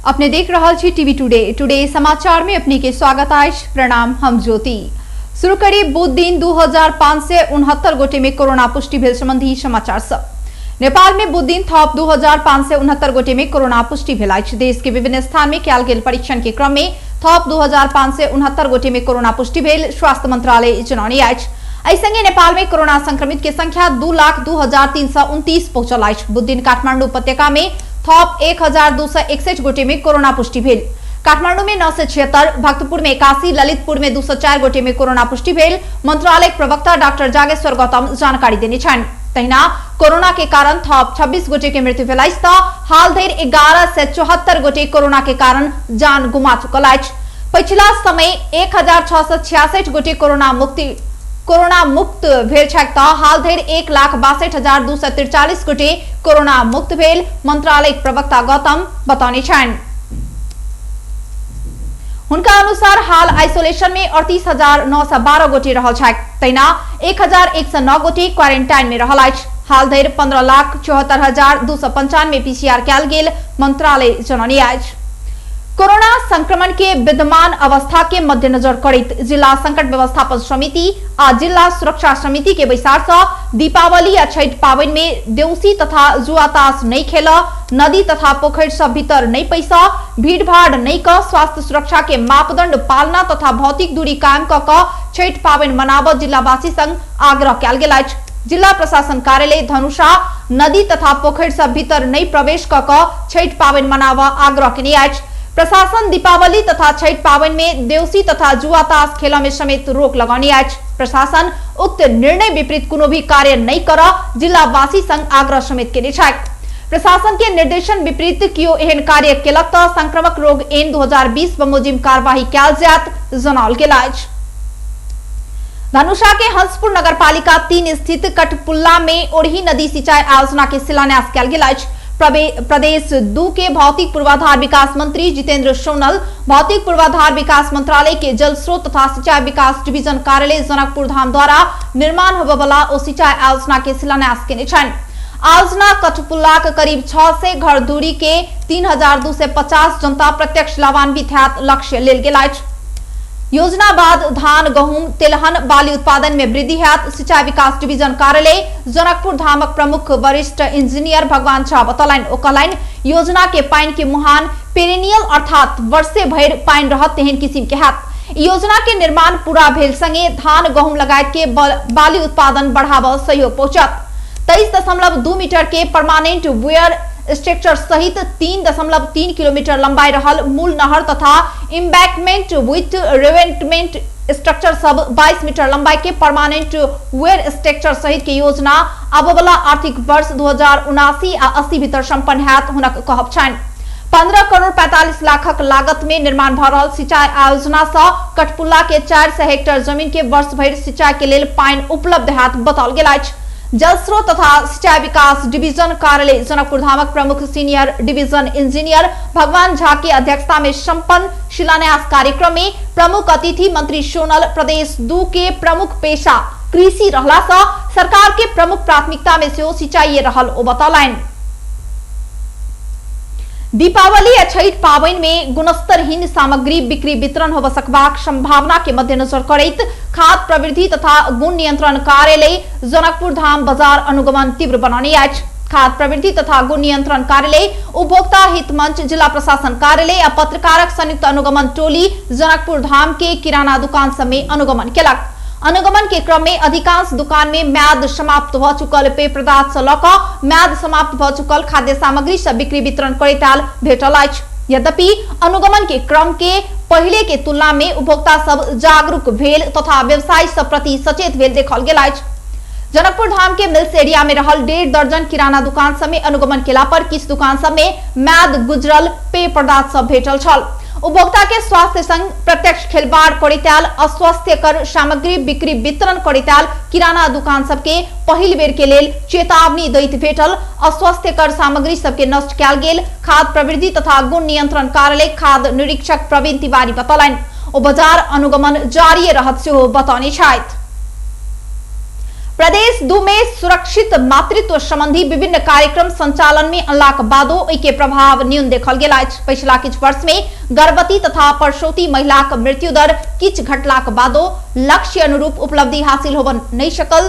अपने देख रहल छी टीवी टुडे। टुडे समाचार में अपने के स्वागत अछि। प्रणाम, हम ज्योति। शुरू करी बुध दिन 2569 गोटे में कोरोना पुष्टि भेल संबंधी समाचार सब। नेपाल में बुध दिन थप 2569 गोटे में कोरोना पुष्टि भेल अछि। देश के विभिन्न स्थान में कयल गेल परीक्षण के क्रम में थप 2569 गोटे में कोरोना पुष्टि भेल स्वास्थ्य मंत्रालय जनौने अछि। एहि संगे नेपाल में कोरोना संक्रमित के संख्या 2,02,329 पहुंचल अछि। बुध दिन काठमांडू उपत्यका में थप 1261 गोटे में कोरोना पुष्टि भेल। काठमांडू में 976, भक्तपुर में 81, ललितपुर में 204 गोटे में कोरोना पुष्टि भेल मंत्रालय प्रवक्ता डॉक्टर जागेश्वर गौतम जानकारी देने छनि। तहिना कोरोना के कारण थप 26 गोटे के मृत्यु भेल अछि त हाल धरि 1174 गोटे कोरोना के कारण जान गुमा चुकल अछि। पछिला समय 1666 गोटे कोरोना मुक्त भेल छथि त हाल धरि 1,62,243 गोटे कोरोना मुक्त भेल मंत्रालय प्रवक्ता गौतम बतौने छनि। हुनका अनुसार हाल आइसोलेशन में 38,912 गोटे रहल छथि। तहिना 1109 गोटे क्वारेंटाइन में रहल अछि। हाल धरि 15,74,295 पीसीआर कयल गेल मंत्रालय जनौने अछि। कोरोना संक्रमण के विद्यमान अवस्था के मद्देनजर करैत जिला संकट व्यवस्थापन समिति आ जिला सुरक्षा समिति के बैसार सँ दीपावली आ छठि पाबनि में देउसी तथा जुआ तास नहीं खेल, नदी तथा पोखरि सब भीतर नहीं पैसा, भीड़भाड़ नहीं क स्वास्थ्य सुरक्षा के मापदंड पालना तथा भौतिक दूरी कायम क छठि पाबनि मनाबऽ जिलावासी संग आग्रह कयल गेल अछि। जिला प्रशासन कार्यालय धनुषा नदी तथा पोखरि सब भीतर नहीं प्रवेश क छठि पाबनि मनाबऽ आग्रह केने अछि। प्रशासन दीपावली तथा छठि पाबनि में देउसी तथा जुआ तास खेल में समेत रोक लगौने अछि। प्रशासन उक्त निर्णय विपरीत कोनो भी कार्य नहीं कर जिलावासी संग आग्रह समेत केने छथि। प्रशासन के निर्देशन विपरीत कियो एहन कार्य केलक त संक्रामक रोग एन 2020 बमोजिम कार्यवाही कयल जायत जनाओल गेल अछि। धनुषा के हंसपुर नगरपालिका 3 स्थित कठपुल्ला में ओरही नदी सिंचाई आयोजना के शिलान्यास कयल गेल अछि। प्रदेश 2 के भौतिक पूर्वाधार विकास मंत्री जितेंद्र सोनल भौतिक पूर्वाधार विकास मंत्रालय के जल स्रोत तथा सिंचाई विकास डिवीजन कार्यालय जनकपुर धाम द्वारा निर्माण होबयवला ओ सिंचाई आयोजना के शिलान्यास केने छनि। आयोजना कठपुल्लाक करीब 600 घर दूरी के 3250 जनता प्रत्यक्ष लाभान्वित हैत लक्ष्य लेल गेल अछि। योजना बाद धान, गहूम, तेलहन, बाली उत्पादन में वृद्धि हैत। सिंचाई विकास डिवीजन कार्यालय जनकपुर धामक प्रमुख वरिष्ठ इंजीनियर भगवान झा बतौलनि। ओ कहलनि योजना के पानि के मुहान पेरिनियल अर्थात वर्षे भरि पानि रहत तेहन किसिम के हैत। योजना के निर्माण पूरा भेल संगे धान, गहूम लगायत के बाली उत्पादन बढ़ाबऽ सहयोग पहुंचत। 23.2 मीटर के परमानेंट वेयर स्ट्रक्चर सहित 3.3 किलोमीटर लंबाई रहल मूल नहर तथा इम्बैंकमेंट विथ रिवेटमेंट स्ट्रक्चर सब 22 मीटर लंबाई के परमानेंट वेयर स्ट्रक्चर सहित के योजना आबयवला आर्थिक वर्ष 2079 आ 80 भीतर संपन्न हैत हुनक कहब छनि। 15 करोड़ 45 लाखक लागत में निर्माण भ रहल सिंचाई आयोजना सँ कठपुल्ला के 400 हेक्टेयर जमीन के वर्ष भरि सिंचाई के लेल पानि उपलब्ध हैत बताओल गेल अछि। जल स्रोत तथा सिंचाई विकास डिवीजन कार्यालय जनकपुर धामक प्रमुख सीनियर डिवीजन इंजीनियर भगवान झा के अध्यक्षता में संपन्न शिलान्यास कार्यक्रम में प्रमुख अतिथि मंत्री सोनल प्रदेश 2 के प्रमुख पेशा कृषि रहला सँ सरकार के प्रमुख प्राथमिकता में सेहो सिंचाई रहल ओ बतौलनि। दीपावली आ छठि पाबनि में गुणस्तरहीन सामग्री बिक्री वितरण होबय सकबाक संभावना के मद्देनजर करैत खाद्य प्रविधि तथा गुण नियंत्रण कार्यालय जनकपुर धाम बाजार अनुगमन तीव्र बनौने अछि। खाद्य प्रविधि तथा गुण नियंत्रण कार्यालय, उपभोक्ता हित मंच, जिला प्रशासन कार्यालय आ पत्रकारक संयुक्त अनुगमन टोली जनकपुर धाम के किराना दुकान सब में अनुगमन केलक। अनुगमन के क्रम में अधिकांश दुकान में म्याद समाप्त भ चुकल पेय पदार्थ सँ ल क म्याद समाप्त भ चुकल खाद्य सामग्री सब बिक्री वितरण करैत आयल भेटल अछि। यद्यपि अनुगमन के क्रम के पहिले के तुलना में उपभोक्ता सब जागरूक भेल तथा व्यवसायी सब प्रति सचेत भेल देखल गेल अछि। जनकपुर धाम के मिल्स एरिया में रहल 1.5 दर्जन किराना दुकान सब में अनुगमन केला पर किछु दुकान सब में म्याद गुजरल पेय पदार्थ सब भेटल छल। उपभोक्ता के स्वास्थ्य संग प्रत्यक्ष खिलवाड़ करैत आयल अस्वास्थ्यकर सामग्री बिक्री वितरण करैत आयल किराना दुकान सबके पहिल बेर के लेल चेतावनी दैत भेटल अस्वास्थ्यकर सामग्री सबके नष्ट कयल गेल खाद्य प्रविधि तथा गुण नियंत्रण कार्यालय खाद्य निरीक्षक प्रवीण तिवारी बतौलनि। ओ बाजार अनुगमन जारी रहत सेहो बतौने छथि। प्रदेश 2 में सुरक्षित मातृत्व संबंधी विभिन्न कार्यक्रम संचालन में अनलाक बादो ओहि के प्रभाव न्यून देखल गेल अछि। पछिला किछु वर्ष में गर्भवती तथा प्रसूति महिलाक मृत्यु दर किछु घटलाक बादो लक्ष्य अनुरूप उपलब्धि हासिल होबय नहि सकल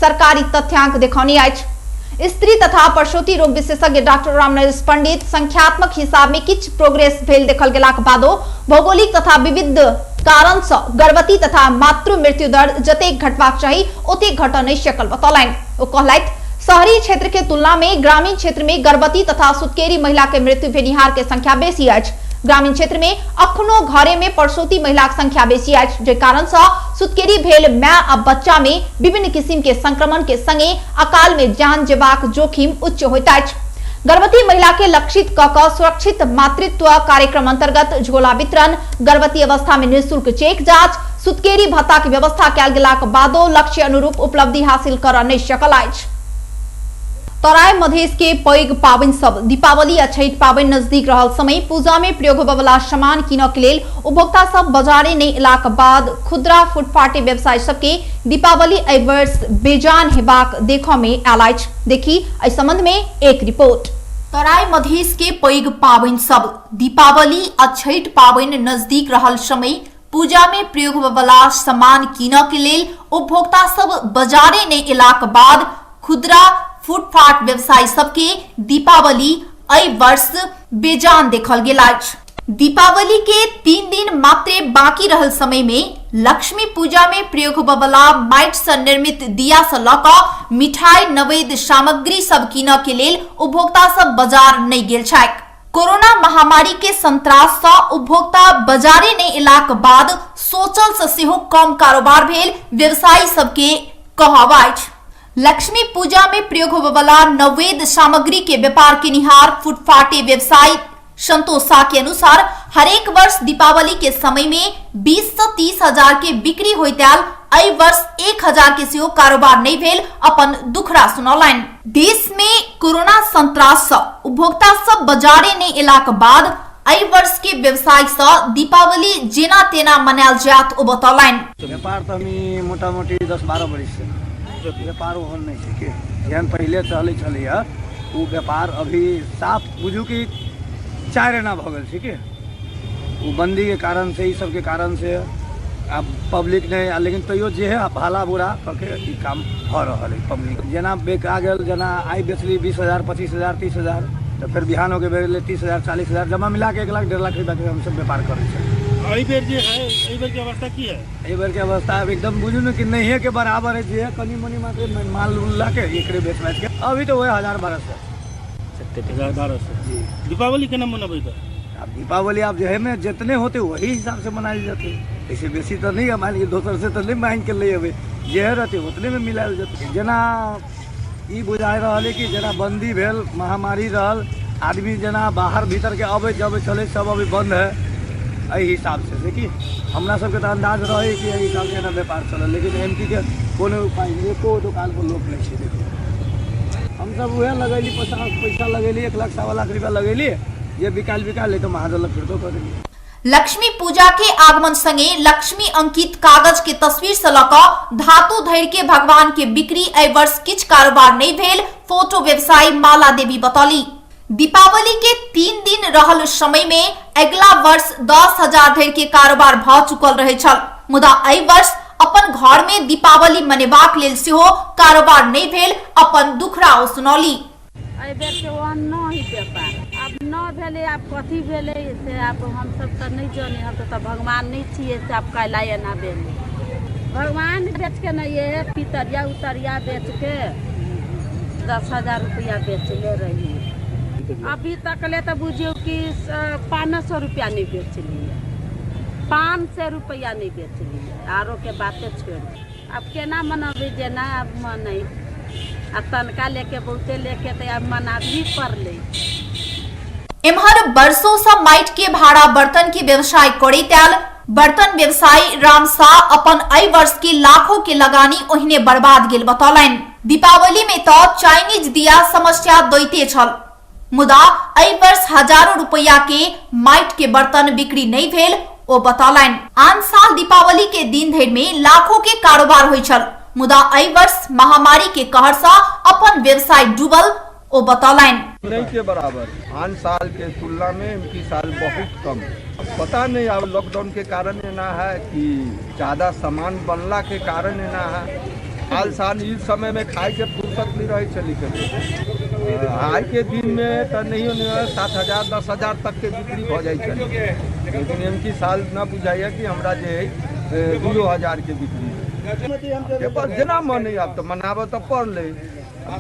सरकारी तथ्यांक देखौने अछि। स्त्री तथा प्रसूति रोग विशेषज्ञ डॉक्टर रामनरेश पंडित संख्यात्मक हिसाब में किछु प्रोग्रेस भेल देखल गेलाक बादो भौगोलिक तथा विविध कारण सँ गर्भवती तथा मातृ मृत्यु दर जतेक घटबाक चाही ओतेक घटऽ नहि सकल बतौलनि। ओ कहलथि, शहरी क्षेत्र के तुलना में ग्रामीण क्षेत्र में गर्भवती तथा सुतकेरी महिला के मृत्यु भेनिहार के संख्या बेसी अछि। ग्रामीण क्षेत्र में अखनो घरे में प्रसूति महिलाक संख्या बेसी अछि, जाहि कारण सँ सुतकेरी भेल माय आ बच्चा में विभिन्न किसिम के संक्रमण के संगे अकाल में जान जेबाक जोखिम उच्च होइत अछि। गर्भवती महिला के लक्षित क क सुरक्षित मातृत्व कार्यक्रम अंतर्गत झोला वितरण, गर्भवती अवस्था में निःशुल्क चेक जांच, सुतकेरी भत्ता के व्यवस्था कयल गेलाक बादो लक्ष्य अनुरूप उपलब्धि हासिल करऽ नहि सकल अछि। तराई मधेश के पैघ पाबनि सब दीपावली आ छठि पाबनि नजदीक रहल समय पूजा में प्रयोग होबयवला सामान कीनऽ के लेल उपभोक्ता सब बाजारे नहि एलाक बाद खुदरा फुटपाटी व्यवसायी सबके दीपावली एहि वर्ष बेजान हेबाक देखऽ में आयल अछि। देखी एहि संबंध में एक रिपोर्ट। तराई मधेश के पैघ पाबनि सब दीपावली आ छठि पाबनि नजदीक रहल समय पूजा में प्रयोग होबयवला सामान कीनऽ के लेल उपभोक्ता सब बाजारे नहि एलाक बाद खुदरा फुटपाथ व्यवसायी सबके दीपावली एहि वर्ष बेजान देखल गेल अछि। दीपावली के 3 दिन मात्रे बाकी रहल समय में लक्ष्मी पूजा में प्रयोग होबयवला माटि से निर्मित दिया से लऽ कऽ मिठाई नवेद्य सामग्री सब कीनऽ के लेल उपभोक्ता सब बाजार नहि गेल छथि। कोरोना महामारी के संत्रास सँ उपभोक्ता बाजारे नहि एलाक बाद सोचल से सेहो कम कारोबार भेल व्यवसायी सबके कहब अछि। लक्ष्मी पूजा में प्रयोग होबयवला नवेद्य सामग्री के व्यापार केनिहार फुटपाटी व्यवसायी संतोष शाह के अनुसार हरेक वर्ष दीपावली के समय में 20 से 30 हजार के बिक्री होइत आयल, एहि वर्ष 1000 के सेहो कारोबार नहि भेल अपन दुखड़ा सुनौलनि। देश में कोरोना संत्रास सँ उपभोक्ता सब बाजारे नहि एलाक बाद एहि वर्ष के व्यवसाय सँ दीपावली जेना तेना मनायल जायत ओ बतौलनि। व्यापार तऽ हम मोटा मोटी 10-12 बरिस से व्यापार ओहन नहि छै कि जेहन पहिले चलै छलैए ओ व्यापार अभी साफ बुझू कि 4 आना भऽ गेल छै कि ओ बन्दीके कारण से ई सबके कारण से आब पब्लिक नहि आ, लेकिन तैयो जे है भाला बुरा कऽ के ई काम भऽ रहल है। पब्लिक जेना बेका गेल, जेना आइ बेचली 20,000 25,000 30,000, तऽ फेर बिहान होके बेचली 30,000 40,000, जमा मिला के 1 लाख 1.5 लाख रुपया के हमसब व्यापार करै छी। एहि बेर जे है, एहि बेर के अवस्था की है? एहि बेर के अवस्था अब एकदम बुझू ने कि नहिए के बराबर है, जे कनी मनी मात्र माल उल ला के एकरे बेच बाच के अभी तो वही 1000-1200। 1000-1200 जी। दीपावली केना मनबै तऽ? आब दीपावली आब जे है ने जितने होते वही हिसाब से मनायल जेतै, ऐसे बेसी तऽ नहि, मान के दोसर से तऽ नहि मांगि के ले अबै, जे रहतै उतने में मिलायल जेतै। जेना ई बुझा रहल है कि जेना बंदी भेल, महामारी रहल, आदमी जेना बाहर भीतर के अबै जबै छलै सब अभी बंद है, एहि हिसाब से कि हमरा सबके तऽ अंदाज रहै कि एहि हिसाब से एना व्यापार चलल, लेकिन एम पी के कोनो उपाय नहि, एको दोकान पर लोक नहि छै। देखियौ हमसब उएह लगैली पैसा, पैसा लगैली 1 लाख 1.25 लाख रुपया लगैली, जे बिकायल बिकायल नहीं तो महाजन लग फिर तो कर देली। लक्ष्मी पूजा के आगमन संगे लक्ष्मी अंकित कागज के तस्वीर से लऽ कऽ धातु धरि के भगवान के बिक्री एहि वर्ष किछु कारोबार नहि भेल, फोटो व्यवसायी माला देवी बतौली। दीपावली के 3 दिन रहल समय में अगिला वर्ष 10,000 धरि के कारोबार भऽ चुकल रहै छल, मुदा एहि वर्ष अपन घर में दीपावली मनेबाक लेल सेहो कारोबार नहि भेल अपन दुखड़ा ओ सुनौली। एहि बेरके ओहन नहि व्यापार आब न भेलै, आब कथी भेलै से आब हमसब तऽ नहि जानी, हमसब तऽ भगवान नहि छियै से आब कैला एना भेलै। भगवान बेचके नहि ये पितरिया उतरिया बेचके 10,000 रुपया बेचले रही, अभी तक ले तऽ बुझियौ कि 500 रुपया नहि बेचलियै, 500 रुपया नहि बेचलियै, आरो के बाते छोड़ि आब केना मनबै जेना आब मनै, आ तनका लेके बहुते लेके तऽ आब मनाबही पड़लै। एम्हर वर्षों से माटि के भाड़ा बर्तन के व्यवसाय करैत आयल बर्तन व्यवसायी राम शाह अपन एहि वर्ष के लाखों के लगानी ओहिने बर्बाद गेल बतौलनि। दीपावली में तो चाइनीज दिया समस्या दैते छल, मुदा एहि वर्ष हजारों रुपया के माटि के बर्तन बिक्री नहीं भेल ओ बतौलनि। आन साल दीपावली के दिन धरि में लाखों के कारोबार होइ छल, मुदा एहि वर्ष महामारी के कहर सँ अपन व्यवसाय डूबल ओ बतौलनि। नहीं के बराबर, आन साल के तुलना में इनकी साल बहुत कम। पता नहीं अब लॉकडाउन के कारण एना है कि ज़्यादा सामान बनला के कारण एना है। आल साल इस समय में खाए के फुर्सत नहीं रही चली के आय के दिन में तो नहीं नहीं 7,000 10,000 तक के बिक्री हो जाए चली, लेकिन इनकी साल न बुझाइए कि हमरा जे 2,000 के बिक्री जेना मन है। अब तो मनाबे तो पड़ल,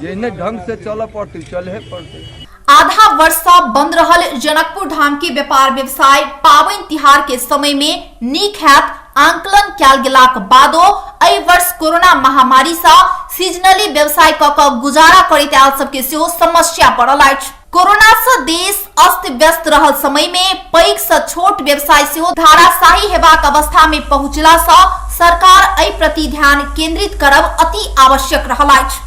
जेने ढंग से चल पड़ते चले पड़ते। आधा वर्ष से बंद रहल जनकपुर धाम के व्यापार व्यवसाय पावन तिहार के समय में नीक हैत आंकलन कयल गेलाक बादो एहि वर्ष कोरोना महामारी से सीजनली व्यवसाय क क गुजारा करैत आयल सबके सेहो समस्या पड़ल अछि। कोरोना से देश अस्त व्यस्त रहल समय में पैघ से छोट व्यवसाय सेहो धाराशाही हेबाक अवस्था में पहुंचला से सरकार एहि प्रति ध्यान केंद्रित करब अति आवश्यक रहल अछि।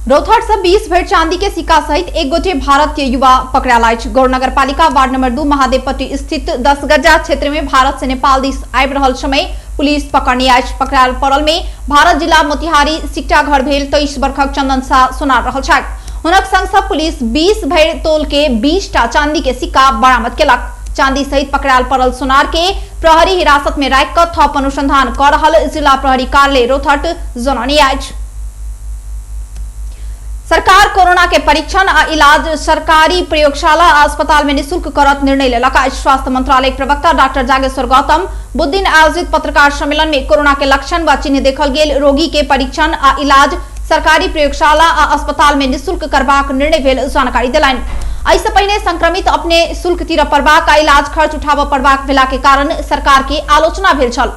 रौतहट से 20 भरि चांदी के सिक्का सहित एक गोटे भारत के युवा पकड़ायल अछि। गौर नगरपालिका वार्ड नंबर 2 महादेवपट्टी स्थित 10 गज्जा क्षेत्र में भारत से नेपाल दिस आबि रहल समय पुलिस पकड़ने अछि। पकड़ायल पड़ल में भारत जिला मोतिहारी सिकटा घर भेल 23 वर्षक चंदन शाह सुना रहल छथि। हुनक संग से पुलिस 20 भरि तोल के 20 टा चांदी के सिक्का बरामद केलक। चांदी सहित पकड़ायल पड़ल सोनार के प्रहरी हिरासत में राखि कऽ थप अनुसंधान कऽ रहल जिला प्रहरी कार्यालय रौतहट जनौने अछि। सरकार कोरोना के परीक्षण आ इलाज सरकारी प्रयोगशाला आ अस्पताल में निःशुल्क करत निर्णय लेलक अछि। स्वास्थ्य मंत्रालय प्रवक्ता डॉक्टर जागेश्वर गौतम बुधदिन आयोजित पत्रकार सम्मेलन में कोरोना के लक्षण व चिन्ह देखल गेल रोगी के परीक्षण आ इलाज सरकारी प्रयोगशाला आ अस्पताल में निःशुल्क करबाक निर्णय भेल जानकारी देलनि। एहिसँ पहिने संक्रमित अपने शुल्क तीरऽ पड़बाक आ इलाज खर्च उठाबऽ पड़बाक भेला के कारण सरकार के आलोचना भेल छल।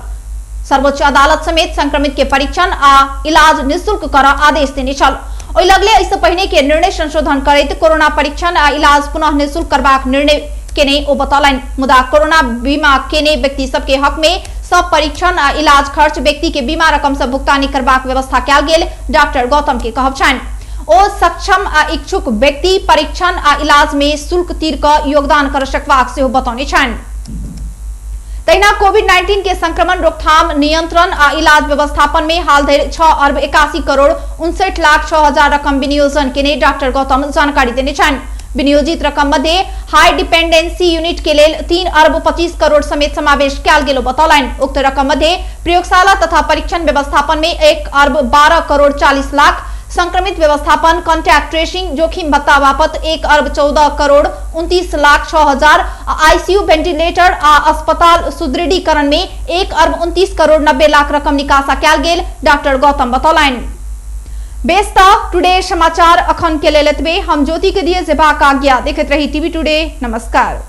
सर्वोच्च अदालत समेत संक्रमित के परीक्षण आ इलाज निःशुल्क करऽ आदेश देने छल। ओहि लगले एहिसँ पहिने के निर्णय संशोधन करैत कोरोना परीक्षण आ इलाज पुनः निःशुल्क करबाक निर्णय केने ओ बतौलनि। मुदा कोरोना बीमा केने व्यक्ति सबके हक में सब परीक्षण आ इलाज खर्च व्यक्ति के बीमा रकम से भुगतानी करबाक व्यवस्था कयल गेल डॉक्टर गौतम के कहब छनि। ओ सक्षम आ इच्छुक व्यक्ति परीक्षण आ इलाज में शुल्क तीर कऽ योगदान कर सकबाक सेहो बतौने छनि। तहिना कोविड-19 के संक्रमण रोकथाम नियंत्रण आ इलाज व्यवस्थापन में हाल धरि 6 अरब 81 करोड़ 59 लाख 6 हजार रकम विनियोजन केने डॉक्टर गौतम जानकारी देने छनि। विनियोजित रकम मध्य हाई डिपेंडेंसी यूनिट के लेल 3 अरब 25 करोड़ समेत समावेश कयल गेल बतौलनि। उक्त रकम मध्य प्रयोगशाला तथा परीक्षण व्यवस्थापन में 1 अरब 12 करोड़ 40 लाख, संक्रमित व्यवस्थापन कॉन्टैक्ट ट्रेसिंग जोखिम भत्ता बापत 1 अरब 14 करोड़ 29 लाख 6 हजार, आईसीयू वेंटिलेटर आ अस्पताल सुदृढ़ीकरण में 1 अरब 29 करोड़ 90 लाख रकम निकासा कयल गेल डॉक्टर गौतम बतौलनि। बेस त टुडे समाचार अखन के लेल एतबे। हम ज्योति के दिए जेबाक आज्ञा। देखैत रही टीवी टुडे। नमस्कार।